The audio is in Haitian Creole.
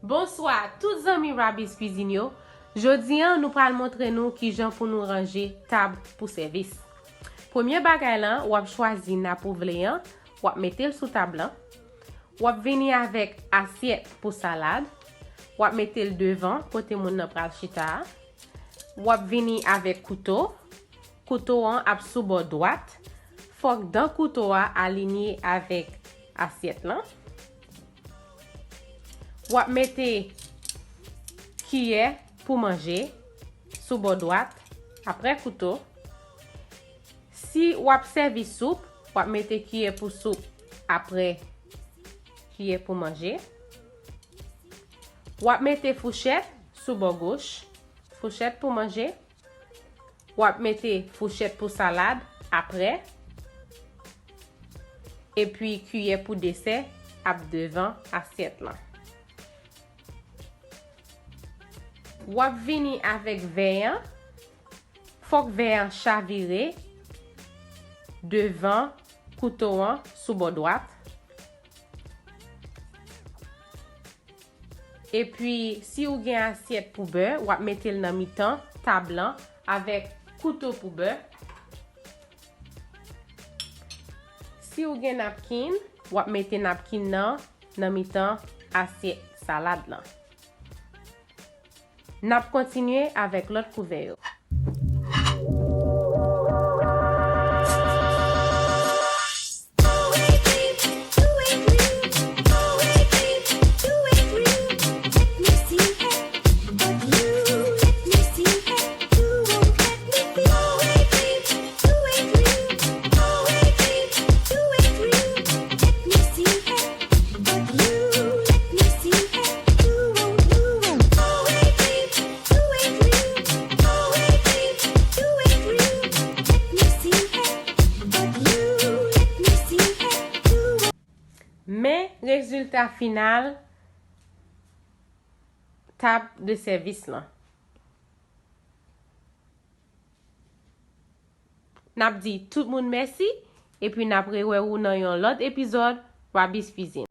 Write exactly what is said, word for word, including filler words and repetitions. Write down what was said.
Bonswa tout zanmi Rabi's Cuisine yo. Jodi a, nou pral montre nou kijan pou nou ranje tab pou sèvis. Premye bagay lan, w ap chwazi nap ou vle an, w ap mete l sou tab lan. W ap vini avèk asyèt pou salad. W ap mete l devan kote moun nan pral chita a. W ap vini avèk kouto. Kouto an ap sou bò dwat. Fòk dan kouto a alinye avèk asyèt lan. W ap mete kiyè pou manje sou bò dwat, apre kouto. Si w ap sèvi soup, w ap mete kiyè pou soup, apre kiyè pou manje. W ap mete fouchèt sou bò goch, fouchèt pou manje. W ap mete fouchèt pou salad apre. Epi kiyè pou desè ap devan asyèt lan. W ap vini avèk vè an. Fòk vè an chavire devan kouto an sou bò dwat. Epi, si ou gen asyèt pou bè, w ap mete l nan mitan tab lan avèk kouto pou bè. Si ou gen napkin, w ap mete napkin nan nan mitan asyèt salad lan. N ap kontinye avèk lòt kouvè yo. Men rezilta final tab de sèvis lan. N ap di tout moun mèsi, epi n ap rewè ou nan yon lòt epizòd Rabi's Cuisine.